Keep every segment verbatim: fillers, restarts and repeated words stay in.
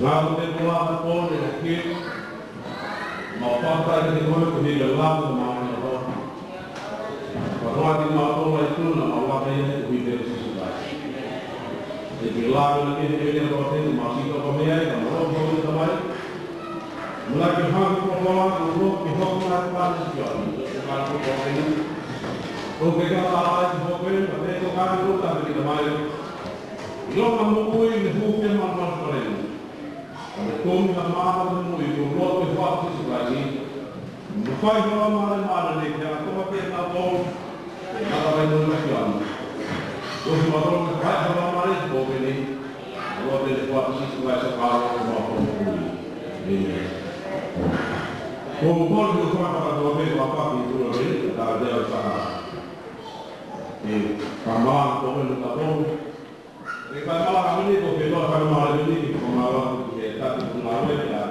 Ngāue te kola ka pone a ki. Mau fakatauange ko e kohi ke lava mau na ho. Fakatauange mau kola i tuna mau lava ia kohi ke Sīsū Kalaisi. Te ke lava na ke ke ke kote mau sito ko mea i ka mau ko i tamai. Mula ke hang ko kola ko lo ke hok na pa na ki o. Ko ke ka ta ai ko ke na te ko ka ko ta ke tamai. Ilo ka mo ui ne hu ke ma ma ko le. Ka me tōmi ha māmā mo i ko loa te fatu Sīsū Kalaisi. Mo fai hoa mare mare ne kia toa ke na tō. Ke na ka mai mo na kia. Ko si ma tō ke fai hoa mare tō ke ni. Loa te fatu Sīsū Kalaisi ka loa ma tō. Amen. Ko mo ko ni ko faka ka tō ke wa pa ki tō ke ni. Ka te au sa. Ke ka mā tō ke ni ka tō. Ke fai mala ka mini ko ke toa fai mala mini ke fai mala ke taki ko mala ke a.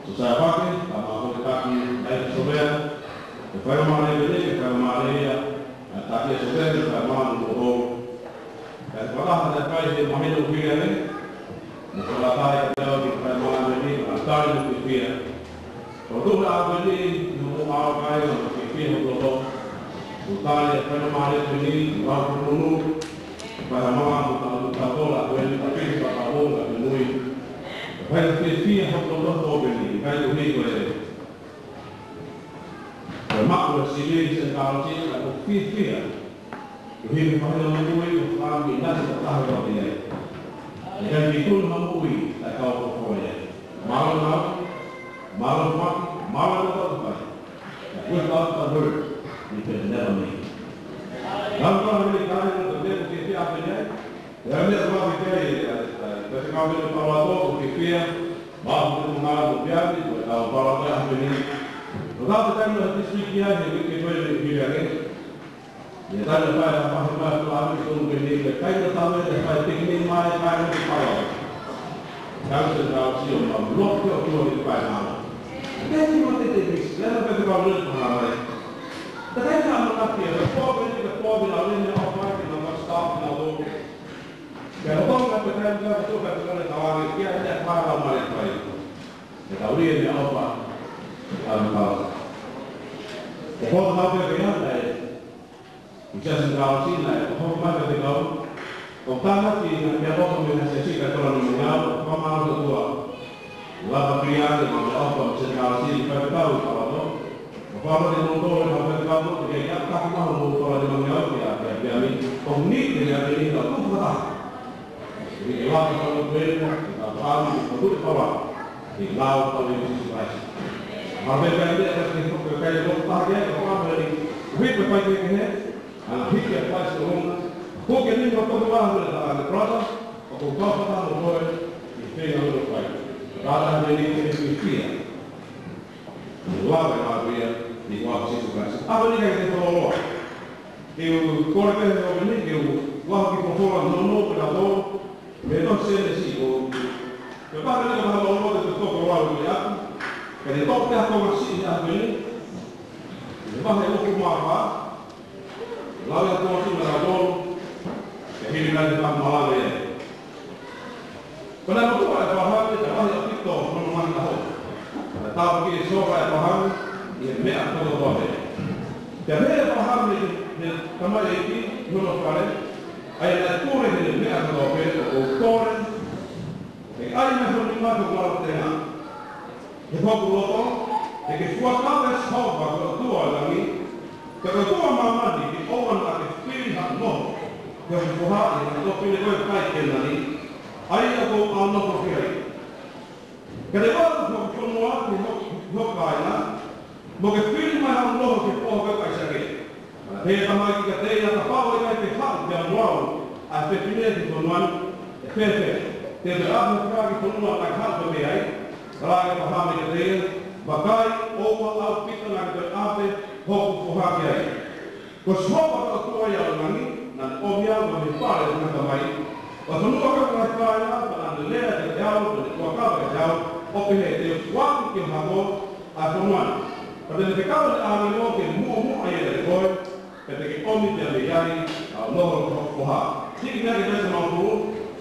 So sa fake, ka ma ko ke taki ai so vea. Ke fai mala mini ke fai mala ia. A taki so vea ke fai mala mo ho. Ka fai mala ka fai he mahino ki ane. Mo ka la tai ka tau ke fai mala mini, a tai mo ke fia. Ko tuku a veni, no mo a kai, no ke fie ho loto. Ko tali e fai male ko ni, no a ko munu. Fai mala mo ka mo ka kola, ko ni ka fie ka ka mo ka mui. Fai ka fie fie ho loto ko veni, fai ko ni ko e. Ko e maku e sili sen ka o si, ka ko fie fie. Ko himi mahino mo ui ko fami nasi ka taha ko te ai. E kai ki tunu ha mo ui, ka kau ko ko e. Malo na, malo ma, malo na ko fai. Without a word, you can never make it. Lau ka himi kai ko te ko ke fia pe ai. Ia me ko ke kai, ka te kau me palato ko ke fia. Ma ko te mo ngala mo fia ni, ko kau palato a pe ni. Ko ka te kai mo district ia, he ke ko e fia ni. Ia tau fai a pahe mai ko ame ko me ni me kai na tau e fai picnic mai kai na te pala. Kau se kau si o ma loke o tua ni fai na. Te ti mo te te mix. Ia na pe te kau le pa mai. Te kai na ma na pia ko me ni ko me ni o fai ki na ma stop na lo. Ke o tonga te kai na ko ka te kai na tau e kia te pa na mai fai. Ke tau ri e mea opa. Kau kau. Ke ko na pe pe na e. I te asin kau sina e, ko hoko mai ka te kau. Ko tana ki na mea koko me na se sika tola ni mea, ko ma o tua. Lava pia ke ma mea opa me se kau sina ka te kau i kau ato. Ko kau ma te mo tole ma ka te kau to, ke ia kaki maho mo tola ni mea o kia, kia, kia mi. Ko ni te mea ke ni ka tu kata. Ke ke lava ka mo tuena, ke ka pāmi, ke ka tui kau. Ke lau kau i Sīsū Kalaisi. Ma me kai te, ka ke ko ke kai ko ta ke, ko ma me ni. Hui pe pai ke ke he. Ana hiki a Christ ko Roma. Ko ke ni ma ko ko la me ta me brother. Ko ko ka pa mo ko e. I te na lo pai. Ka ta me ni ke ni fia. Ni wa me ma ko ia. Ni wa Sīsū Kalaisi. A me ni kai te ko lo. Ke u kore pe he o me ni ke u wa ki ko ko la no no pe la lo. Me no se ne si ko. Ke pa me ni ka ma lo lo te ko ko la lo ya. Ke ni to te ko ma si ya me ni. Ke pa he o ko ma pa. Lau ia ko si na la lo. Ke hili na te pa ma la le. Ko na motu ʻa ʻĒpalahame, ka lahi ʻaupito hono mani ka hoko. Ka tau ki e soka ʻa ʻĒpalahame, ʻi he meʻa kotoa pē. Pea pehē ʻe ʻĒpalahame ki he tamaioʻeiki, ʻi hono fale, ʻa ia naʻe pule ki he meʻa kotoa pē, ʻoku ou kole, ʻe ʻai mai ho nima ki hoku lalo tenga. He ko hoku loto, ʻe ke fuakava ʻe Sihova ko e ʻOtua ʻo e langi, ko e ʻOtua ʻo māmani ke ʻoua naʻa ke fili ha noho, ki hoku foha ʻi he toʻu fefine ko ē ʻo e kakai Kēnani, ʻa ia ʻoku ou ʻaonofo ki ai. Ka te u ʻoatu hoku fonua ki ho, ki ho kāinga, mo ke fili mai haʻo noho ki he foha ko ē ʻo ʻAisake. Pea pehē ʻe he tamaioʻeiki kiate ia, kapau ʻe ʻikai te ke haʻu pea mo au ʻa e fefine ki he fonua ni, ʻe fēfē te u toe ʻalu hake ki he fonua naʻa ke haʻu pē mei ai? Talaange ʻe ʻĒpalahame kiate ia, vakai, ʻoua ʻaupito naʻa ke toe ʻave hoku foha ki ai. Ko Sihova ko e ʻOtua ia ʻo e langi, naʻa ne ʻomi au mei he fale ʻo e ngaahi tamai, ʻo e fonua ko ē ʻo e ngaahi kāinga, pea naʻa ne lea kiate au, pea ne fuakava kiate au, ʻo pehē, te u foaki ki ho hako ʻa e fonua ni. Pea te ne fekau ʻene ʻāngelo ke muʻomuʻa ia kiate koe, pea te ke ʻomi pea mei ai ʻa hoʻo noho ki hoku foha. Hiki mai ki he veesi uofulu.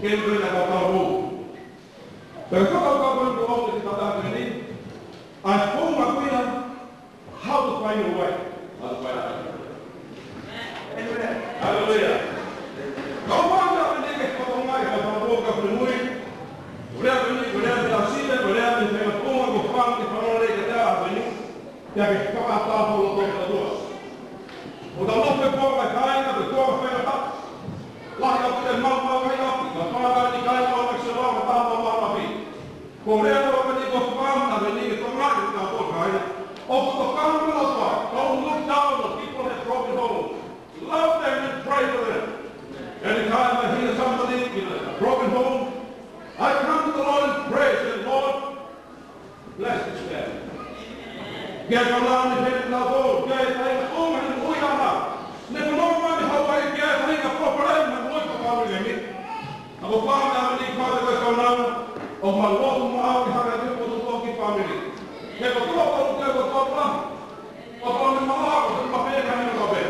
ke ʻi ai ha kau talavou. Pea ko e fakakaukau ko eni ʻoku ou ʻoatu ki he taʻu ko eni, ʻa e founga ko ia, how to find your way. How to find your way. Haleluia. Kau fānau ʻi he fatongia ʻa e kau talavou ka fili mui. Ko e lea ko eni, ko e lea mei he ʻasi, ko e lea mei he fatongia ko e fānau ke fanongo ki he lea ko eni. Pea ke fakataha loloto ki he ʻOtua. ʻOku tau nofo he kuonga ʻo e kāinga, he kuonga faingataʻa. Lahi ʻaupito e maumau ʻa e ʻapi, ka fānau ni kāinga ʻo e ʻapi, se lau ka tama ʻo e ʻapi. Ko e lea ko eni ʻoku ou fakaʻamu ʻaupito ke tokangaʻi ʻa e kāinga. ʻOku tokanga mai ʻa e ʻOtua, don't look down on people who have broken home. Love them and pray for them. Anytime I hear somebody in a broken home, I come to the Lord and pray, say, Lord, bless this family. Ke ke lau ni he lau, ke ke ʻai ʻo mai ui ana. Ne ko nonga ni Hawaii ke ʻai ʻa e problem mo e problem ni. Ako fānau ni kāinga ko e fānau, ʻoku mau lotu maʻu ke hanga ʻe he ʻOtua ʻo toki family. He ko e ʻOtua ʻoku ke ʻOtua. ʻOku ne maʻu, ʻoku ne maʻu pē ka ni maʻu pē.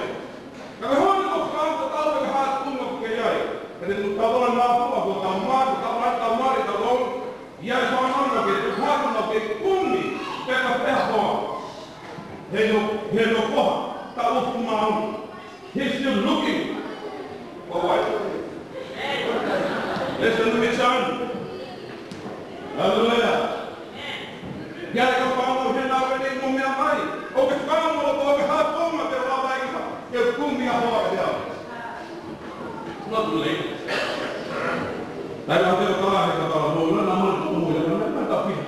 Ka ko e honi ko e fānau ʻoku tau pē ka hā tunga ke ai. Ka te tau tau na ʻoku tau mā, tau mā, tau mā, tau mā. ʻI ai e fānau ʻoku ke tuku hake ʻoku ke kumi, pea ka pea hoa. He no, he no koha, ta ufu mau. He's still looking for what? It's a new mission. Hallelujah. ʻI ai e kau fānau he naʻa ke ne mo meʻa mai. ʻOku ke fānau ʻoku ke hā tunga ke lava ai ke kumi ʻa hoa ke te au. Not too late. Taimi ʻoku ke tala he ka tala mo na na mo mo na na na ta pia.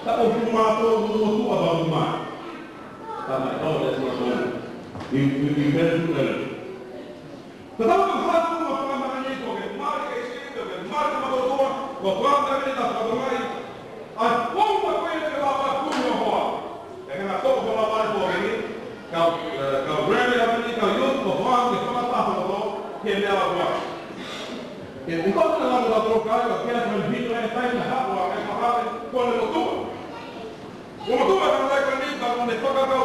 Ta o kuma to mo mo tu a ba kuma. Tama e tau le sua tau. I, i, i, i, i. Tatau ko e hā tunga fakamahani ko ke mali ke sili, ko ke mali ke matotoa, ko e fakamahani ta fakamahani. ʻA e founga ko ia ke lava kumi ʻa hoa. ʻE hanga toko ko lava e hoa ke ni. Kau, eh, kau rele a ni, kau youth, ko e hoa ke fakataha ko ke meʻa lava. ʻE, ʻi ko te lava ka toko kai, ka ke a kai hino e tai na hapo a kai mahale, ko le motua. Ko motua ka lai ko ni, ka mo ne fakakau